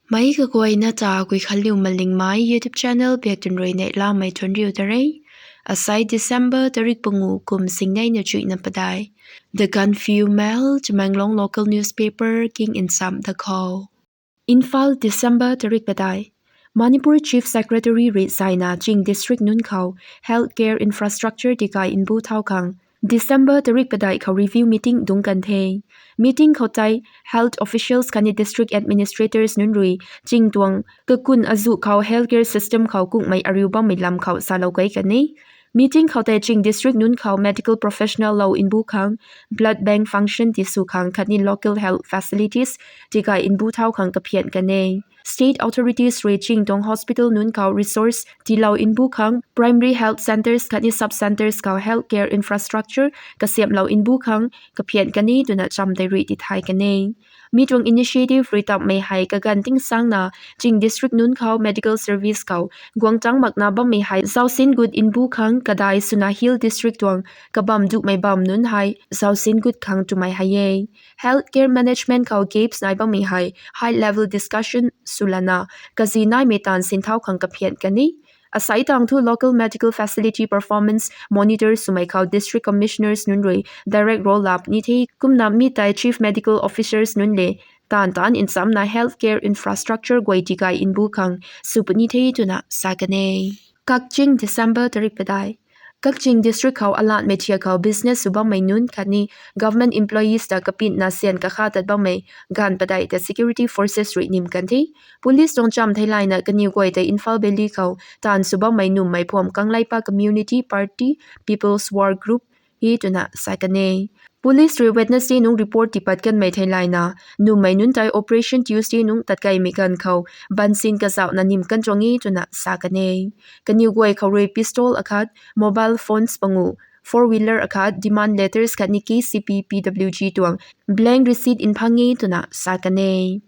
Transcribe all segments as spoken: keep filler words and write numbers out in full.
Meic kaguayna ta Guikhanliu Malingmei YouTube channel biak tun rui neihlamei thuanc riu ta re. Asai December tarik pangu kum singneina chuihna padeih. The Gaanphiu Mail, Tamenglong local newspaper king nsam da khou. Imphal, December tarik padeih. Manipur Chief Secretary rui zaina Ching district nunc khou healthcare infrastructure tikai mbu thau khang December tarik padeih khou review meeting dungc kan the. Meeting khou tei health officials khatni district administrators nunc rui Ching tuang kakun azuh khou healthcare system khou kungmei ariu bammei lam khou salou kei kan e. Meeting khou tei Ching district nunc khou medical professional lou mbu khang, blood bank function tisw khang khatni local health facilities tikai mbu thau khang kaphian kan e. State authorities rui Ching tuang hospital nunc khou resource tiilou mbu khang, primary health centres khatni sub centres khou healthcare infrastructure kasiamhlou mbu khang kaphian kan e twna cham tei rui tithay kan e. Mi tuang initiative rui tammei hei kaganv tingsangna Ching district nunc khou medical service khou guang tangc makna bammei hei zausin gut mbu khang, kadai swna hill district tuang kabam duhmei bam nunc hei zausin gut khang twmei hei e. Healthcare management khou gaps nai bammei hei high level discussion swlana kazi naimei taanv sinthau khang kaphian kan e. Asai tang thu local medical facility performance monitor swmei khou district commissioners nunc rui direct role lap ni the, kumna mi tei chief medical officers nunc le taanv taanc nchamna healthcare infrastructure guay tikai mbu khang sw puni the twna sa kan e. Kakching, December tarik padeih. Kakching district khou alatmei thiak khou business sw bammei nunc khatni government employees ta kapitna syan kakha tat bammei ganv padeih ta security forces rui nim kan the. Police tuang cham theilayna kaniw guay tei Imphal Valley khou taanv sw bammei nummei phuam Kangleipak Community Party People's War Group e twna sa kan e. Police rui Wednesday nungc report tipat kanmei theilayna nummei nunc tei Operation Tuesday nungc tatkeimei ganv khou bansin kazauhna nim kan tuang e twna sa kan e. Kaniw guay khou rui pistol akhat, mobile phones pangu, four wheeler akhat, demand letters khatni K C P, P W G tuang blank receipt mphang e twna sa kan e.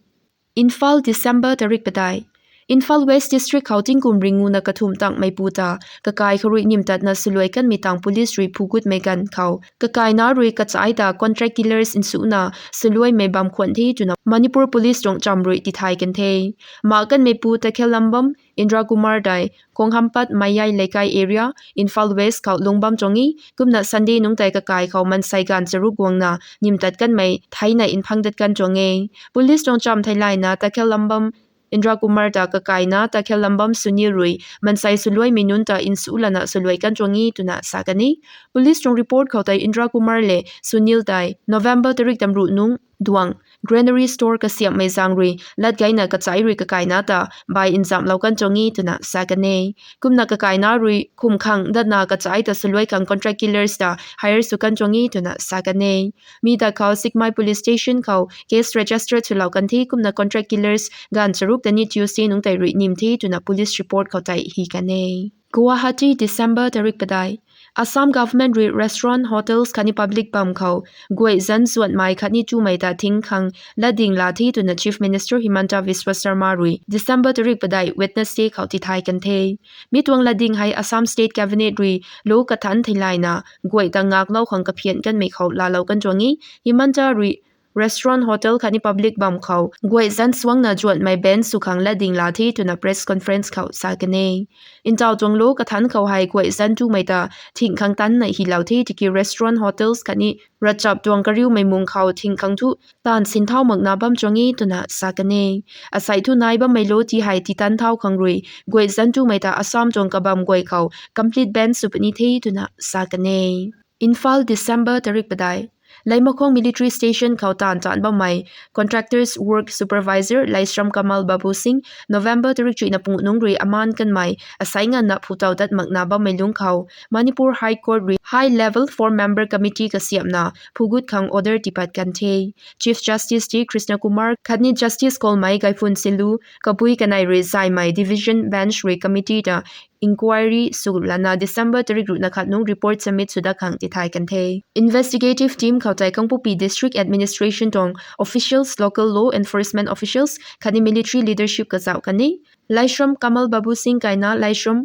Imphal, December tarik padeih. Imphal West District khou tingkum ringuna kathumh tangmeipu ta kakai khou rui nimtatna swluai kanmei tang police rui phugutmei ganv khou kakaina rui kachai ta contract killers nsuna swluaimei bam khwan the twna Manipur Police tuang cham rui tithay kan the. Mak kanmeipu Takhelambam Indra Kumar tei Khonghampat Mayai Leikai area, Imphal West khou lungc bam tuang e, kumna Sunday nungc tei kakai khou mansei ganv charuk guangna nimtat kanmei theina mphang dat kan tuang e. Police tuang cham theilayna Takhelambam Indra Kumar ta kakaina Takhelambam Sunil rui mansei swluaimei nunc ta nsu lana swluai kan tuang e twna sa kan e. Police tuang report khou tei Indra Kumar le Sunil tei November tarik tamruh nungc duang granary store kasiamhmei zaeng rui lat gayna kachai rui kakaina ta bai nzamhlou kan tuang e twna sa kan e. Kumna kakaina rui khum khang datna kachai ta swluai khang contract killers ta hire sw kan tuang e twna sa kan e. Mi ta khou Sekmai Police Station khou case register swlou kan the, kumna contract killers ganv charuk ta ni Tuesday nungc tei rui nim the twna police report khou tei hi kan e. Guwahati, December tarik padeih. Assam government rui restaurant, hotels khatni public bam khou guay zanc zuanmei khatni tumei ta thing khang latding la the twna Chief Minister Himanta Biswa Sarma rui December tarik padeih Wednesday khou tithay kan the. Mi tuang latding hei Assam State Cabinet rui law kathanc theilayna guay ta ngaklou khang kaphian kanmei khou laalou kan tuang e. Himanta rui restaurant, hotel khatni public bam khou guay zanc suangna zuanmei ban sw khang latding la the twna press conference khou sa kan e. Ntaw tuang law kathanc khou hei guay zanc tumei ta thing khang tanna hilou the tiki restaurant, hotels khatni ravchap tuang kariumei mung khou thing khang thu taanv sinthau makna bam tuang e twna sa kan e. Asei thu nai bammei law ti hei titan thau khang rui guay zanc tumei ta Assam tuang kabam guay khou complete ban sw puni the twna sa kan e. Imphal, December tarik padeih. Laimakhong Military Station khou taanv taanc bammei Contractors Work Supervisor Laishram Kamal Babu Singh November tarik chuihna pangu nungc rui amaan kanmei asei nganvna phutow dat makna bammei lungc khou Manipur High Court rui High Level four Member Committee kasiamhna phugut khang order tipat kan the. Chief Justice J Krishna Kumar khatni Justice Kolmei Gaiphunsilu kabui kanei rui zaymei Division Bench rui committee ta inquiry sw lana December tarik ruhna khat nungc report submit sw dat khang tithay kan the. Investigative team khou tei Kangpokpi District Administration tuang officials, local law enforcement officials khatni military leadership kazauh kan e. Laishram Kamal Babu Singh kaina Laishram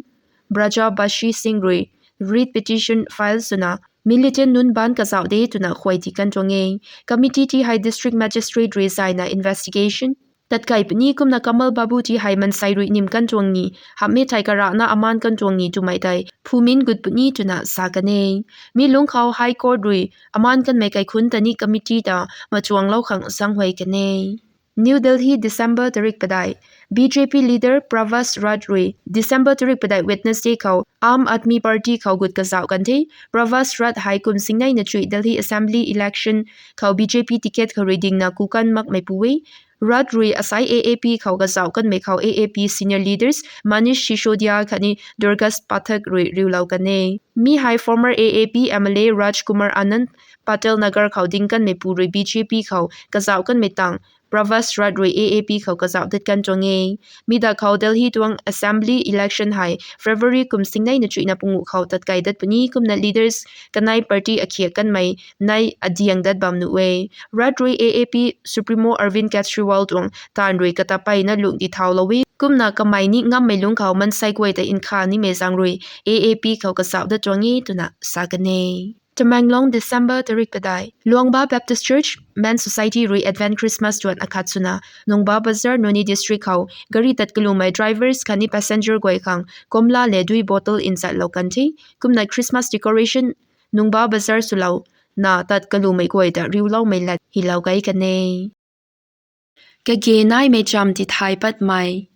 Braja Bashi Singh rui writ petition file swna militant nunc baan kazauh de twna khuay ti kan tuang e. Committee ti hei District Magistrate rui zaina investigation tatkai puni kumna Kamal Babu ti hei mansei rui nim kan tuang ni, hamhmei thei karana aman kan tuang ni twmei tei phumin gut puni twna sa kan e. Mi lungc khou High Court rui aman kanmei kaikhunc ta ni committee ta machuanglou khang zaenghuay kan e. New Delhi, December tarik padeih. B J P leader Pravesh Rath rui December tarik padeih Wednesday khou Aam Aadmi Party khou gut kazauh kan the. Pravesh Rath hei kum singneina chuih Delhi Assembly election khou B J P ticket khou rui dingna kukan makmeipu e. Rath rui asai A A P khou kazauh kanmei khou A A P senior leaders Manish Sisodia khatni Durgesh Pathak rui riulou kan e. Mi hei former A A P M L A Rajkumar Anand Patel Nagar khou ding kanmeipu rui B J P khou kazauh kanmei tang Pravesh Rath rui A A P khou kazauh dat kan tuang e. Mi da khou Delhi tuang Assembly election hei February kum singneina chuihna pungu khou tatkai dat puni kumna leaders kanei party akhiak kanmei nei adiang dat bam nuh e. Rath rui A A P Supremo Arvind Kejriwal tuang taanv rui katapeyna lungh di thaulou e. Kumna kamei ni ngammei lungc khou mansei guay ta nkha nimei zaeng rui A A P khou kazauh dat tuang e twna sa kan e. Tamenglong, December tarik padeih. Luangba Baptist Church Men's Society rui Advent Christmas tuan akhat swna Nungba Bazar, Noney District khou gari tat kalumei drivers khatni passenger guay khang komla le dui bottle nzatlou kan the. Kumna Christmas decoration Nungba Bazar swlouna tat kalumei guay ta riuloumei lat hilou kai kan e. Kage naimei cham tithay patmei.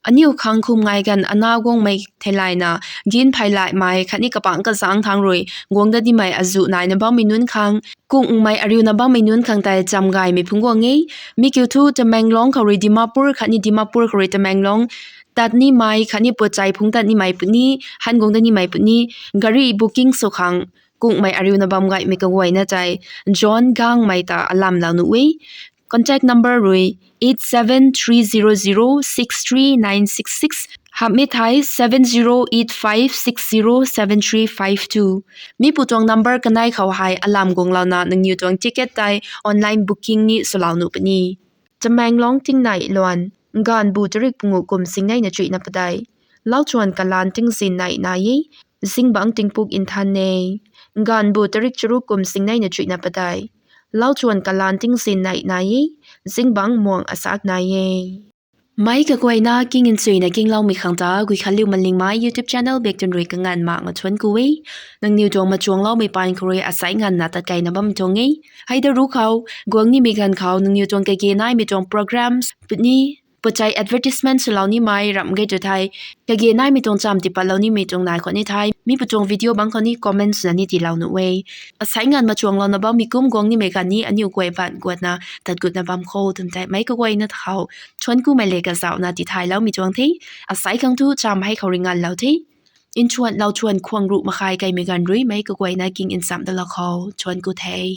Aniu khang khum ngai ganv ana guangmei theilayna, ginphey laimei khatni kapangc kazangc thangc rui guang dat nimei azuh naina bammei nunc khang, kungmei ariuna bammei nunc khang tei cham gaymei phungc guang e. Mi kiu thu Tamenglong khou rui Dimapur khatni Dimapur khou rui Tamenglong tat nimei khatni puachei phungc tat nimei puni, han guang dat nimei puni, gari booking sw khang kungmei ariuna bam gaymei kaguayna tei John Gangmei ta alamlou nuh e. Contact number rui eight seven three zero zero six three nine six six, hamhmei thei seven zero eight five six zero seven three five two. Mi pu tuang number kanei khou hei alam guanglouna nangniw tuang ticket tei online booking ni swlou nuh puni. Tamenglong tingnei luan, nganvbu tarik pungu kum singneina chuihna padeih. Lauchuan kalan tingzin nei nai e, zingbangc tingpuk nthan e. Nganvbu tarik charuk kum singneina chuihna padeih. Lauchuan kalan tingzin nei nai e, zingbangc muang asak nai e. Meic kaguayna king nchuina kingloumei khang ta Guikhanliu Malingmei YouTube channel bak tun rui kanganv mak nga thuanc ku e. Nangniw tuang machuangloumei paan khou rui asai nganvna tatkeina bam tuang e. Hei da ru khou, guang nimei ganv khou nangniw tuang kage naimei tuang programs puni, puachei advertisement swlou nimei ramh ge tu thei, kage naimei tuang cham tipatlou nimei tuang nai khou ni thei, mi pu tuang video bangc khou ni comment swna ni tiilou nuh e. Asai nganv machuanglouna bammei kum guang nimei ganv ni aniu guay baanc guatna tat gutna bam khou twm tei meic kaguayna ta khou thuanc kumei le kazauhna tithayloumei tuang the. Asai khang thu cham hei khou rui nganvlou the. Nchuan lauchuan khwang ruh makhai kaimei ganv rui meic kaguayna king nchamh dalou khou thuanc ku the.